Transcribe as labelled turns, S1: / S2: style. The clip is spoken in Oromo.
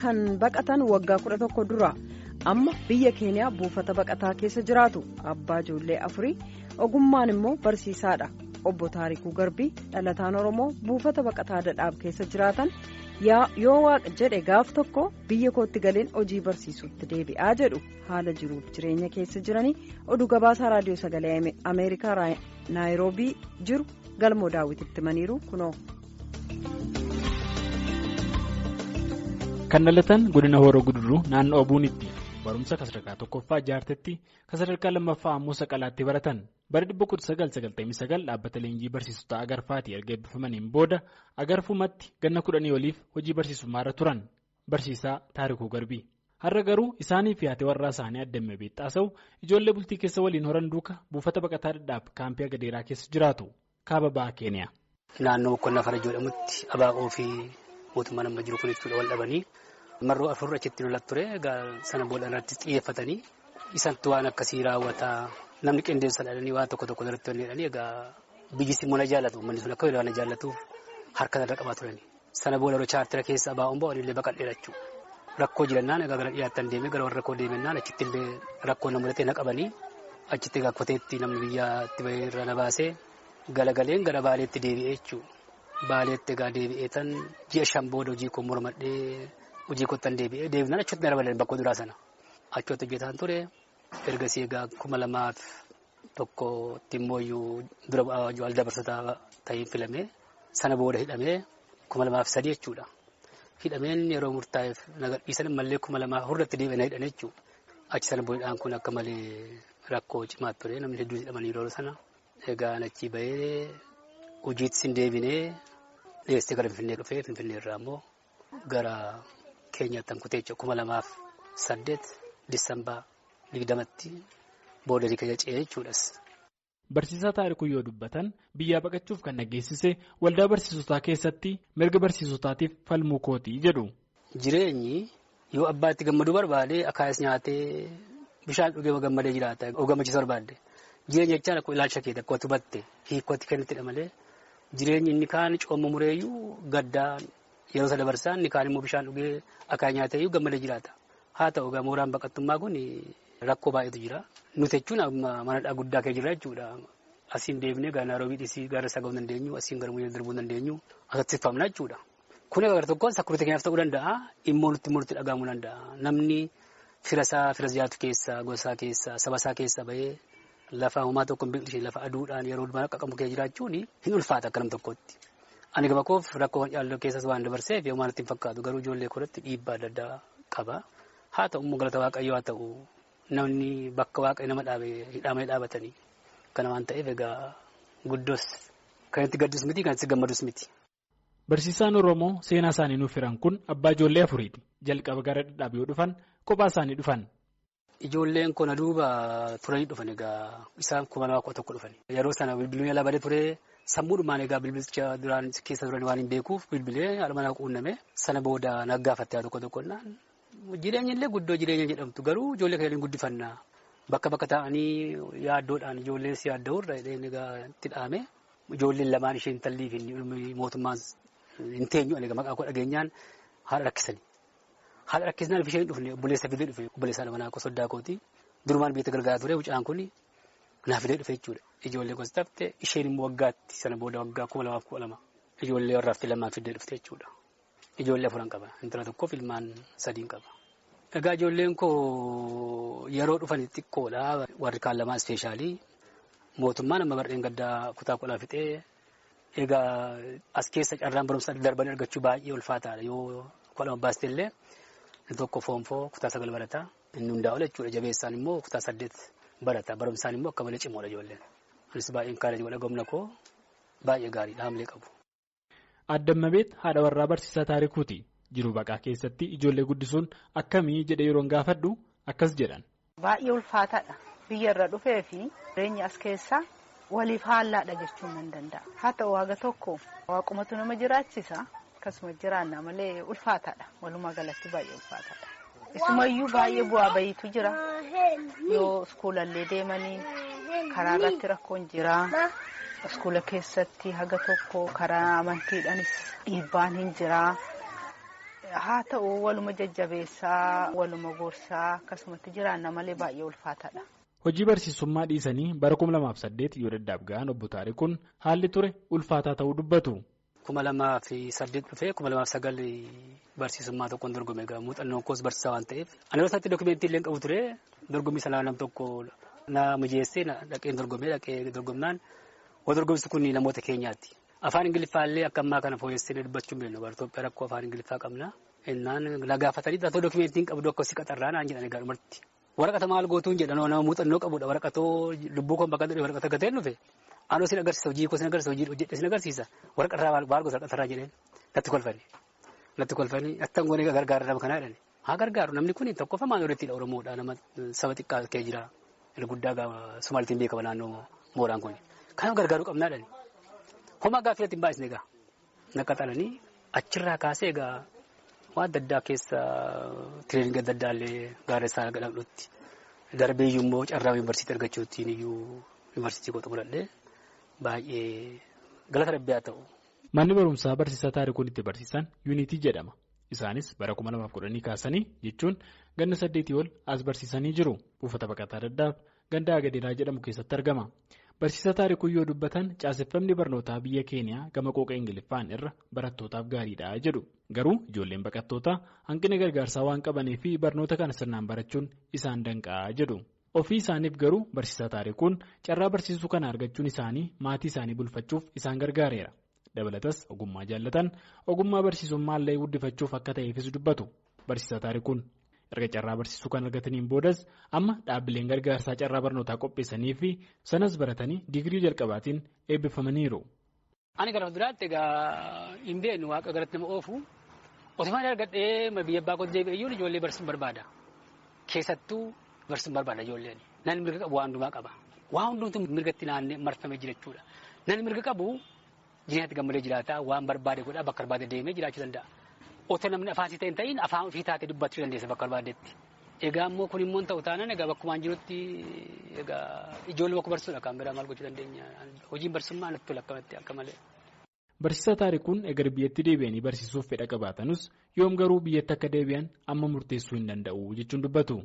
S1: Kan baqatan waggaa 11 dura amma biyya Keeniyaa buufata baqataa keessa jiraatu abbaa ijoollee afurii ogummaan immoo barsiisaadha. Obbo Taarikuu Garbii dhalataan Oromoo buufata baqataa Dadhaab keessa jiraatan yoo waaqa jedhe gaaf tokko biyya kootti galeen hojii barsiisuutti deebi'aa jedhu haala jiruuf jireenya keessa jiranii oduu gabaasaa raadiyoo sagalee Ameerikaa Naayiroobii jiru galmoo daawwititti himaniiru kunoo.
S2: Kan dhalatan godina Horoo Guduruu naannoo Abuunitti barumsa sadarkaa tokkoffaa Jaartetti kan sadarkaa lammaffaa ammoo Saqalaatti baratan. Bara 1999 dhaabbata leenjii barsiisota Agarfaati erga eebbifamaniin booda Agarfumatti ganna 10 oliif hojii barsiisummaarra turan barsiisaa Taarikuu Garbii. Har'a garuu isaanii fi haati warraa isaanii Addammee Beexxaasawu ijoollee bultii keessa waliin horan duuka buufata baqataa Dadhaab kaampii Agadeeraa keessa jiraatu kaaba ba'a Keeniyaa.
S3: Naannoo Boqqonnaa Farajoo jedhamutti abaaboo fi mootummaan amma jiru kun jechuudha wal dhabanii marroo afur achitti lolaa ture egaa sana booda irratti xiyyeeffatanii isantu waan akkasii raawwataa namni qindeessa dhalanii waan tokko tokko irratti hojjetanii egaa biyyis immoo na jaallatu uummanni sun akka waan na jaallatuuf harka irra qabaa turani. Sana booda yeroo chaartira keessa abaa'oon ba'u illee baqadheera jechuudha. Rakkoo jirannaan egaa gara dhiyaattan deemee gara warra koo deemennaan achitti illee rakkoo na mudatee na qabanii achitti egaa koteetti namni biyyaatti bahee irra na baasee galagaleen gara baaleetti deebi'ee jechuudha. Baaleetti egaa deebi'ee tan ji'a 5 booda hojii koo mormadhee hojii kottan deebi'ee deebinaan achitti na dabalan bakka duraa sana. Achitti hojjetaan ture ergasii egaa 2001 immoo dura bu'aa al dabarsataa ta'een filamee sana booda hidhamee 2003 jechuudha. Hidhameen yeroo murtaa'eef na gadhiisan mallee 2004 deebi'ee na hidhan jechuudha. Achi sana boodaan kun akka malee rakkoo cimaa ture namni hedduun hidhamanii yeroo sana egaa achi bahee hojiittis hin deebinee. Dhiyeessee gara Finfinnee dhufee Finfinnee irraa immoo gara Keenyaatti kutee 2008 Disambar 20tti booda keenya ce'ee jechuudhas.
S2: Barsiisaa Taarikuu yoo dubbatan biyyaa baqachuuf kan dhageessise waldaa barsiisotaa keessatti mirga barsiisotaatiif falmuu kootii jedhu.
S3: Jireenyi yoo abbaatti gammaduu barbaade akaayis nyaatee bishaan dhugee gammadee jiraata yoo gammachiisuu barbaade jireenya jechaan akkuma ilaalcha keeti akkuma hubatte hiikkootti kennittidha malee. Jireenyi inni kaan cooma mureeyyuu gaddaan yeroo isa dabarsaan inni kaan immoo bishaan dhugee akaayii nyaateeyyuu gammadee jiraata. Haa ta'u egaa mooraan baqattummaa kun rakkoo baay'eetu jira. Nuti jechuun mana guddaa kee jirra jechuudha. Asiin deemnee gara Naayiroobii dhiisii gara isaa gahuu dandeenyu asiin gara Muyyee darbuu dandeenyu asatti siffamna jechuudha. Kun egaa gara tokkoon sakkurutti keenyaaf ta'uu danda'a. Immoo nutti immoo nutti dhaga'amuu danda'a. Namni fira isaa fira jiraatu keessa gosa isaa keessa saba isaa keessa bahee. Lafa homaa tokko hin beekne lafa aduudhaan yeroo hundumaa qaqqabu kee jiraachuun hin ulfaata akka nam tokkootti. Ani gama koof rakkoo yaalloo keessas waan dabarseef yoo maal ittiin fakkaatu garuu ijoollee koorratti dhiibbaa adda addaa qaba. Haa ta'u immoo galata waaqayyoo haa ta'u namni bakka waaqayyo nama dhaabe hidhamanii dhaabatanii. Kana waan ta'eef egaa guddoos kan itti gaddus miti kan itti gammadus miti.
S2: Barsiisaan Oromoo seenaa isaanii nuuf hiran kun abbaa ijoollee afuriiti. Jalqaba gara Dadhaab yoo dhufan kophaa isaanii dhufan.
S3: Ijoolleen kun duuba turanii dhufan egaa isaan 2011 dhufan. Yeroo sana bilbilli ala badee ture sammuudhumaan egaa bilbilicha duraan keessa turan waan hin beekuuf bilbilee haadha manaa quunname sana booda na gaafatte tokko tokkonnaan. Jireenya illee guddoo jireenya jedhamtu garuu ijoollee kan hin guddifanna bakka bakka taa'anii yaaddoodhaan ijoolleen si yaadda'urra egaa itti dhaame ijoolleen lamaan isheen tallii fi mootummaan hin teenyu egaa maqaa koo dhageenyaan haadha rakkisani. Haadha rakkisnaan isheen dhufne obboleessa fidee dhufe obboleessa haadha manaa soddaa kooti durumaan biyya gargaaraa ture mucaan kun naaf fidee dhufe jechuudha. Ijoollee gosa tafte isheen immoo waggaatti sana booda waggaa 2012 ijoollee warraaf lamaan fidee dhufte jechuudha. Ijoollee afuran qaba intala tokkoof ilmaan 3 qaba. Egaa ijoolleen koo yeroo dhufan xiqqoodha warri kaan lamaan ispeeshaalii mootummaan amma barreen gaddaa kutaa 10 fixee egaa as keessa carraan barumsa darbanii argachuu baay'ee ulfaataadha yoo 12 baaste illee. Inni tokko foonfoo kutaa 9 barataa. Inni hundaa ol jechuudha. Jabeessaan immoo kutaa 8 barata. Barumsaan immoo akka malee cimoodha ijoolleen. Anis baay'een kaalee godha gomna koo baay'ee gaariidha haamlee qabu.
S2: Addammabeet haadha warraa barsiisaa Taarikuuti. Jiruu baqaa keessatti ijoollee guddisuun akkamii jedhee yeroon gaafadhu akkas jedhan.
S4: Baay'ee ulfaataadha. Biyya irra dhufee fi jireenya as keessaa waliif haallaadha jechuun nan danda'a. Haa ta'u waaqa tokko waaqumatu nama jiraachisa. Akkasuma jiraanna malee ulfaataadha. Walumaa galatti baay'ee ulfaataadha. Isumayyuu baay'ee bu'aa bayiitu jira. Yoo iskuulallee deemanii karaa irratti rakkoon jira. Iskuula keessatti haga tokko karaa amantiidhaanis dhiibbaan hin jira. Haa ta'u waluma jajjabeessaa waluma gorsaa akkasumatti jiraanna malee baay'ee ulfaataadha.
S2: Hojii barsiisummaa dhiisanii bara 2008 yoo daddaaf ga'an obbo Taarikuun haalli ture ulfaataa ta'uu dubbatu.
S3: 2008 dhufee 2009 barsiisummaa tokkoon dorgome egaa muuxannoon koos barsiisaa waan ta'eef. Ani yeroo sanatti dookumentii illee qabu ture dorgommii sanaa nam tokko na mijeessee dhaqeen dorgomee dhaqee dorgomnaan wal dorgomsi kun namoota keenyaati. Afaan Ingiliffaa illee akka ammaa kana fooyyessee dubbachuu hin beeknu. Itoophiyaa rakkoo afaan Ingiliffaa qabna. Innaan na gaafatanii taatoo dookumentiin qabdu akka si qaxarraa naan jedhan egaa dhumatti. Waraqata maal gootuun jedhan nama muuxannoo qabudha. Waraqatoo lubbuu koon bakka dhufe waraqata gateen dhufe. Anoo sin agarsiisa hojii koo sin agarsiisa hojii hojjedhe sin agarsiisa. Waraqarraa maal gosa waraqatarraa jedheen natti kolfani. Natti kolfani attan goonee gargaara nama kanaa jedhani. Haa gargaaru namni kun tokkoffaa maal olittidha Oromoodha nama saba xiqqaa kee jira. Inni guddaa Somaaliitiin beekama naannoo mooraan kun. Kanaaf gargaaruu qabnaa jedhani. Homaa gaaffii irratti hin baay'isne egaa. Naqqa xalanii achirraa kaasee egaa waan adda addaa keessa tireeningii adda addaa illee gaara isaa gadhaabdutti. Darbee iyyuu immoo carraa yuunivarsiitii argachuutiin iyyuu yuunivarsiitii koo xumuradhee baay'ee galata rabbii haa ta'u.
S2: Manni barumsaa barsiisaa Taarikuun itti barsiisan Yuunitii jedhama. Isaanis bara 2010 kaasanii jechuun ganna 8 ol as barsiisanii jiru. Buufata baqataa Daddaaf ganda Agadeeraa jedhamu keessatti argama. Barsiisaa Taarikuu yoo dubbatan caaseffamni barnootaa biyya Keeniyaa gama qooqa Ingiliffaan irra barattootaaf gaariidha jedhu. Garuu ijoolleen baqattootaa hanqina gargaarsaa waan qabanii fi barnoota kana sirnaan barachuun isaan danqaa jedhu. Ofii isaaniif garuu barsiisaa Taarikuun carraa barsiisuu kana argachuun isaanii maatii isaanii bulfachuuf isaan gargaareera. Dabalatas ogummaa jaallatan ogummaa barsiisummaa illee guddifachuuf akka ta'eefis dubbatu. Barsiisaa Taarikuun erga carraa barsiisuu kan argataniin boodas amma dhaabbileen gargaarsaa carraa barnootaa qopheessanii fi sanas baratanii digirii jalqabaatiin eebbifamaniiru.
S3: Ani gara fuulduraatti egaa hin beeknu waaqa garatti nama oofu osoo argadhee biyya abbaa kootti deebi'e iyyuu ijoollee barsiisuun barbaada. Keessattuu barsiisuun barbaada ijoolleen. Namni mirga qabu waan hundumaa qaba. Waan hundumtuu mirgatti naannee marfamee jira jechuudha. Namni mirga qabu jireenyatti gammadee jiraata waan barbaade godhaa bakka barbaade deemee jiraachuu danda'a. Otoo namni afaan ta'e hin ta'in afaan ofii taatee dubbachuu dandeessa bakka barbaadetti. Egaa immoo kun immoo ta'u taanaan egaa bakkumaan jirutti egaa ijoollee bakka barsiisuudha kan biraa maal gochuu dandeenya. Hojiin barsiisummaa natti tola akkamatti akka malee.
S2: Barsiisaa Taarikuun egar biyyatti deebi'anii barsiisuuf fedha qabaatanus yoom garuu biyyatti akka deebi'an amma murteessuu hin danda'u jechuun dubbatu.